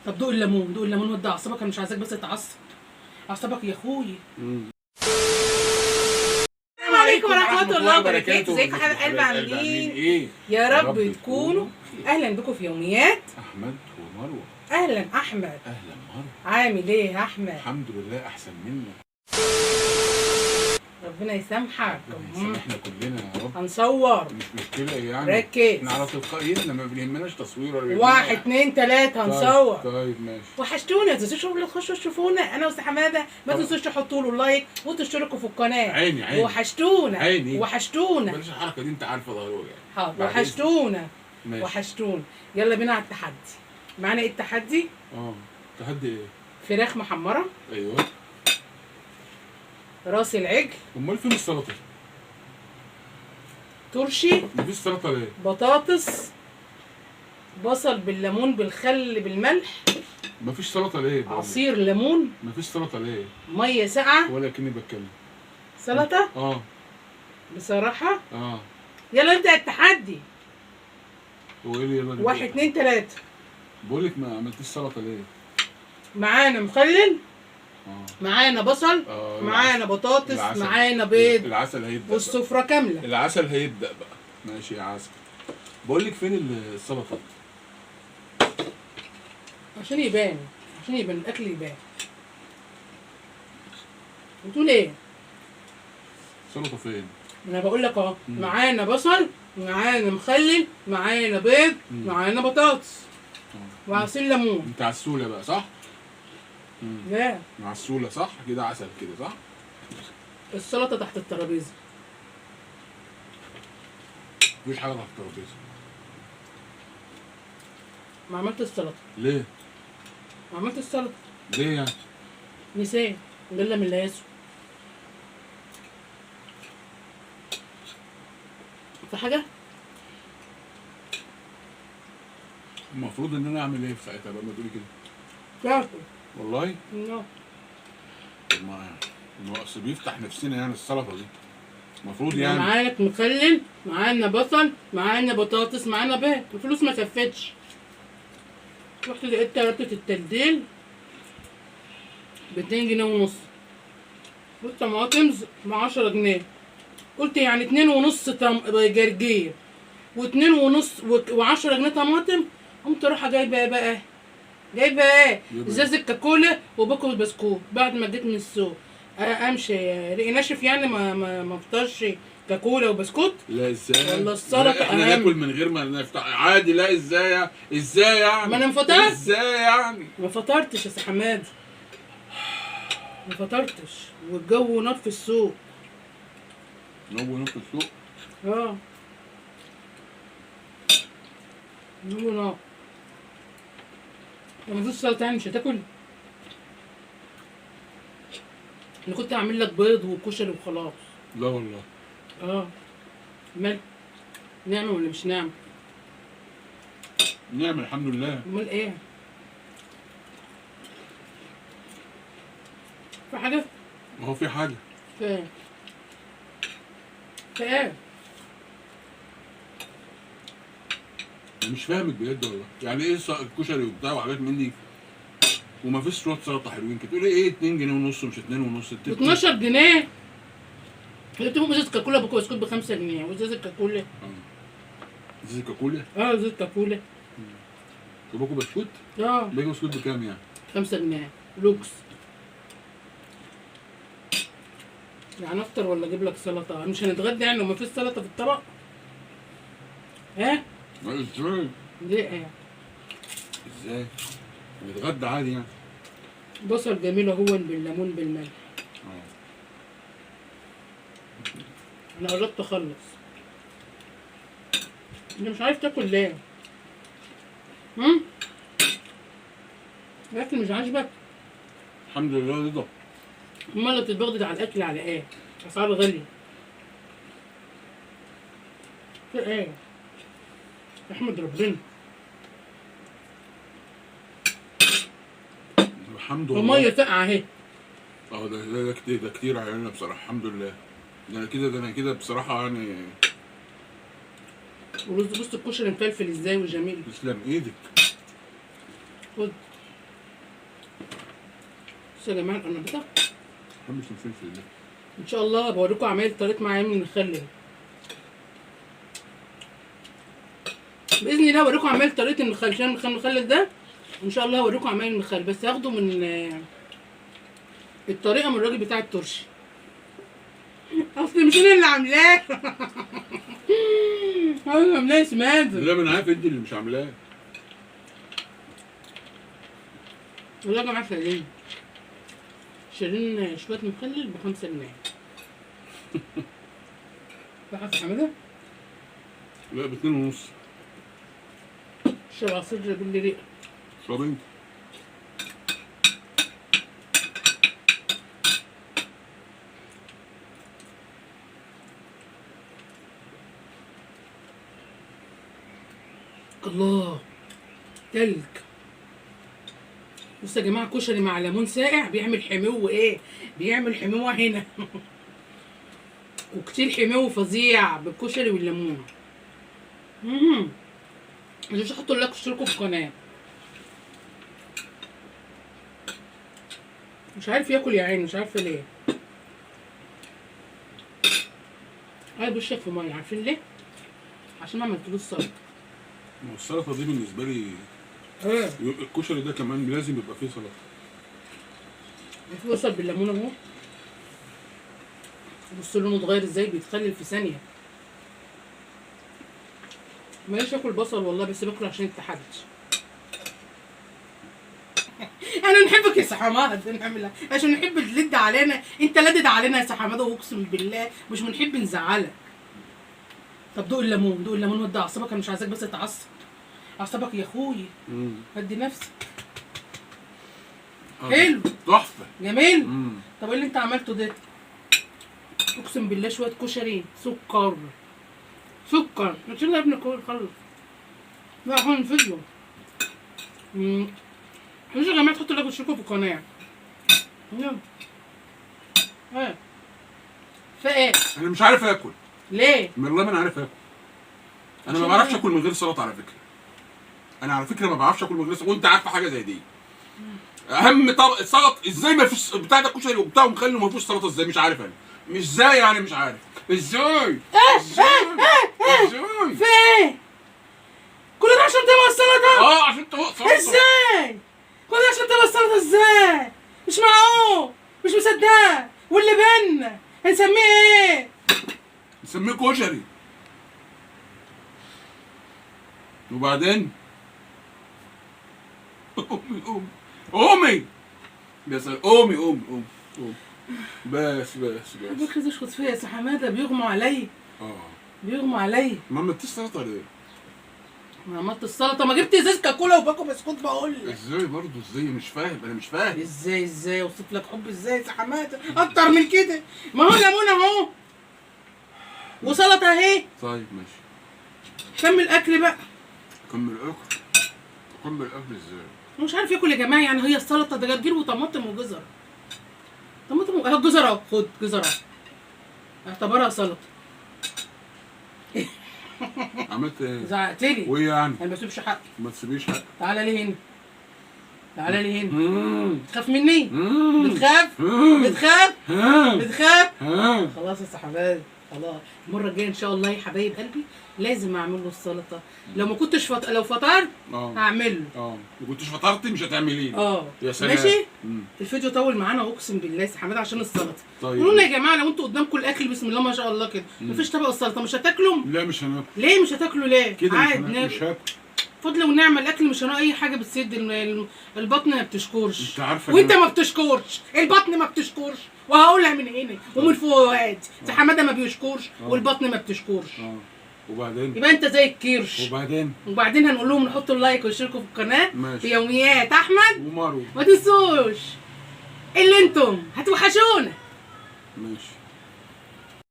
طب دوق الليمون، دوق الليمون ودي اعصابك، انا مش عايزاك بس تتعصب. اعصابك يا اخوي. السلام عليكم ورحمة الله وبركاته. ازيكم يا حبايب قلب، عاملين ايه؟ يا رب تكونوا. اهلا بكم في يوميات احمد ومروه. اهلا احمد. اهلا مروه. عامل ايه يا احمد؟ الحمد لله احسن منك. ربنا يسامحك. ربنا يسامحنا كلنا يا رب. هنصور، مش مشكلة يعني، ركز. احنا على تلقائيتنا، ما بيهمناش تصوير ولا بيهمنا. 1 2 3 هنصور. طيب ماشي. وحشتونا، ما تنسوش تخشوا تشوفونا انا واستاذ حمادة، ما تنسوش تحطوا له like وتشتركوا في القناة. عيني عيني وحشتونا عيني. وحشتونا. بلاش الحركة دي، انت عارفه ضروري يعني. حاضر. بعد وحشتونا ماشي. وحشتونا. يلا بينا على التحدي. معانا ايه التحدي؟ تحدي ايه؟ فراخ محمرة. ايوه. راس العجل. امال فين السلطة؟ ترشي. مفيش سلطة ليه؟ بطاطس، بصل بالليمون بالخل بالملح. مفيش سلطة ليه؟ بقول لك. عصير ليمون. مفيش سلطة ليه؟ مية ساقعه. ولا كني بتكلم. سلطة؟ بصراحة. يلا نبدا التحدي. هو ايه اللي يلا نبدأ؟ 1 2 3. بقول لك ما عملتيش سلطة ليه؟ معانا مخلل، معانا بصل، معانا بطاطس، العسل. معانا بيض. العسل هيبدا والسفره كاملة. العسل هيبدا بقى. ماشي يا عسل. بقول لك فين السلطة؟ عشان يبان، عشان يبان الاكل يبان. بتقول ايه؟ السلطة فين؟ انا بقول لك اهو، معانا بصل، معانا مخلل، معانا بيض، معانا بطاطس، وعصير ليمون. انت عسوله بقى صح؟ لا عسوله صح كده، عسل كده صح؟ السلطة تحت الترابيزة. مفيش حاجة تحت الترابيزة. ما عملت السلطة. ليه؟ ما عملت السلطة. ليه يعني؟ نسيت. غله من اللي يسوى. في حاجة؟ المفروض ان انا اعمل ايه في ساعتها بقى ما تقولي كده؟ تاكل. والله؟ لا. طب ما اصل بيفتح نفسنا يعني السلطة دي. المفروض يعني معاك مخلل، معانا بصل، معانا بطاطس، معانا بيض، الفلوس ما كفتش. رحت لقيت ربطة التبديل ب2.5 جنيه والطماطم ب10 جنيه. قلت يعني 2.5 جرجير و2.5 و10 جنيه طماطم. قمت رايحة جايبه ايه بقى؟ جايبه ايه؟ ازازة كاكولا وباكل بسكوت بعد ما جيت من السوق. امشي ريقي ناشف يعني، ما افطرش كاكولا وبسكوت. لا ازاي؟ والله السلطة احنا ناكل من غير ما نفتح عادي. لا ازاي؟ ازاي يعني؟ ما انا فطرت. ازاي يعني؟ ما فطرتش يا سي حماد، ما فطرتش، والجو نار في السوق. جو نار في السوق؟ جو نار. لما مفيش سلطة يعني مش هتاكل؟ انا كنت هعمل لك بيض وكشري وخلاص. لا والله. مال نعمل ولا مش نعمل؟ نعمل الحمد لله. امال ايه؟ في حاجة؟ ما هو في حاجة. في ايه؟ في ايه؟ انا مش فاهمك بجد والله. يعني ايه الكشري وبتاع وحاجات مني وما فيش شوية سلطة حلوين كده؟ تقولي ايه 2.5 جنيه؟ مش 2.5، 12 جنيه. جبت فوق ازازة كاكولا باكو بسكوت ب5 جنيه، وازازه كاكولا. ازازة كاكولا؟ ازازة كاكولا. وباكو بسكوت؟ باكو بسكوت بكام يعني؟ 5 جنيه لوكس. يعني افطر ولا اجيب لك سلطة؟ مش هنتغدى يعني وما فيش سلطة في الطبق؟ ها؟ ازاي؟ ليه ايه؟ ازاي؟ نتغدى عادي يعني. بصل جميل اهو بالليمون بالملح. انا قربت اخلص. انت مش عارف تاكل ليه؟ الاكل مش عاجبك؟ الحمد لله رضا. امال اللي بتتبغض على الاكل على ايه؟ اسعار غالية. في ايه؟ احمد ربنا. الحمد لله. المية ساقعه اهي. ده كتير، ده كتير علينا بصراحة. الحمد لله. ده انا كده بصراحة يعني. ورز، بص الكشري مفلفل ازاي وجميل. تسلم ايدك. خد. بصوا يا جماعة القرنبيطه، ما بحبش الفلفل ده. ان شاء الله بوريكم عمايل طريقه معايا من المخلل باذن الله. اوريكم عمايل طريقه المخلل، عشان المخلل ده ان شاء الله هوريكم عمايل المخلل، بس هاخده من الطريقة من الراجل بتاع الترشي، اصل مش انا اللي عاملاه. انا اللي عاملاه يا سماد. لا ما انا عارف انت اللي مش عاملاه. والله يا جماعة شارين شارين شوية مخلل ب5 جنيه. صح يا حمادة؟ لا ب2.5. اشرب عصير بالريق. اشرب انت. الله تلج. بصوا يا جماعة كشري مع ليمون ساقع بيعمل حمو، ايه بيعمل حموه هنا. وكتير حمو فظيع بالكشري والليمون. مش حطوا like واشتركوا في القناة. مش عارف ياكل يا عيني، مش عارفه ليه. عايز وشك في مية، عارفين ليه؟ عشان ما عملتلوش سلطة. ما هو السلطة دي بالنسبة لي ايه الكشري ده كمان لازم يبقى فيه سلطة. في بصل بالليمون اهو. بصوا لونه اتغير ازاي، بيتخلل في ثانية. ماليش اكل بصل والله، بس باكل عشان التحدي. انا نحبك يا سحماد، نعمل عشان نحب تلد علينا، انت لدد علينا يا سحماد واقسم بالله مش بنحب نزعلك. طب دوق الليمون، دوق الليمون ودي اعصابك، انا مش عايزاك بس تتعصب. اعصابك يا اخويا، هدي نفسك. حلو تحفة جميل. طب ايه اللي انت عملته ده؟ اقسم بالله شوية كشري سكر سكر. ما تشيل يا ابني كل خلص. لا هون الفيديو. مش يا جماعة تحطوا like وتشتركوا في القناة. يلا ايه في ايه؟ انا مش عارف اكل ليه؟ والله ما انا عارف اكل. انا ما بعرفش اكل من غير سلطة على فكرة. انا على فكرة ما بعرفش اكل من غير سلطة، وانت عارفه حاجة زي دي. اهم طبق سلطة ازاي ما فيش بتاع ده كشري وبتاع ومخلل وما فيهوش سلطة ازاي؟ مش عارف انا. مش ازاي يعني، مش عارف ازاي. ازاي ازاي في ايه؟ كل ده عشان تبقى السلطة؟ عشان تبقى سلطة. ازاي؟ كل ده عشان تبقى السلطة ازاي؟ مش معقول، مش مصدقه. واللي بينا هنسميه ايه؟ نسميه كشري. وبعدين قومي قومي قومي يا سلام، قومي قومي قومي قومي. بس بس بس. بكرة تشخط فيا يا حمادة، بيغموا عليا. بيغموا عليا. ما عملتيش سلطة ليه؟ ما عملت السلطة، ما جبت ازاز كاكولا وباكو بسكوت. بقول لك ازاي برضه؟ ازاي؟ مش فاهم، انا مش فاهم ازاي. ازاي اوصف لك حب ازاي يا حمادة اكتر من كده؟ ما هو ليمون اهو وسلطة اهي. طيب ماشي، كمل اكل بقى. كمل اكل. كمل اكل ازاي؟ مش عارف ياكل يا جماعة. يعني هي السلطة ده جرجير وطماطم وجزر. طماطم اهو، جزر اهو، خد جزر اهو، اعتبرها سلطة. عملت ايه؟ زعقتلي. وايه يعني؟ انا ما بسيبش حقي. ما تسيبيش حقك. تعالى لي هنا، تعالى لي هنا. بتخاف مني؟ بتخاف؟ بتخاف؟ بتخاف؟ خلاص يا حبايبي، خلاص. المرة الجاية ان شاء الله يا حبايب قلبي لازم اعمل له السلطة. لو ما كنتش لو فطرت هعمل له. ما كنتش فطرتي مش هتعمليه. يا سلام. ماشي. الفيديو طول معانا اقسم بالله يا حمادة عشان السلطة. طيب قولوا لنا يا جماعة لو انتوا قدامكم الاكل بسم الله ما شاء الله كده مفيش طبق السلطة مش هتاكلوا؟ لا مش هناكل. ليه مش هتاكلوا ليه؟ كده عادي مش هاكل. فضل ونعمل الاكل مش هنلاقي اي حاجة بتسد البطن ما بتشكرش. انت عارفه وانت ما بتشكرش، البطن ما بتشكرش، وهقولها من هنا ومن فوق. عادي حمادة ما بيشكرش والبطن ما بتشكرش. وبعدين يبقى انت زي الكرش. وبعدين هنقول لهم نحطوا ال like واشتركوا في القناة. ماشي. في يوميات احمد ومروه. ما تنسوش اللي انتم هتوحشونا. ماشي.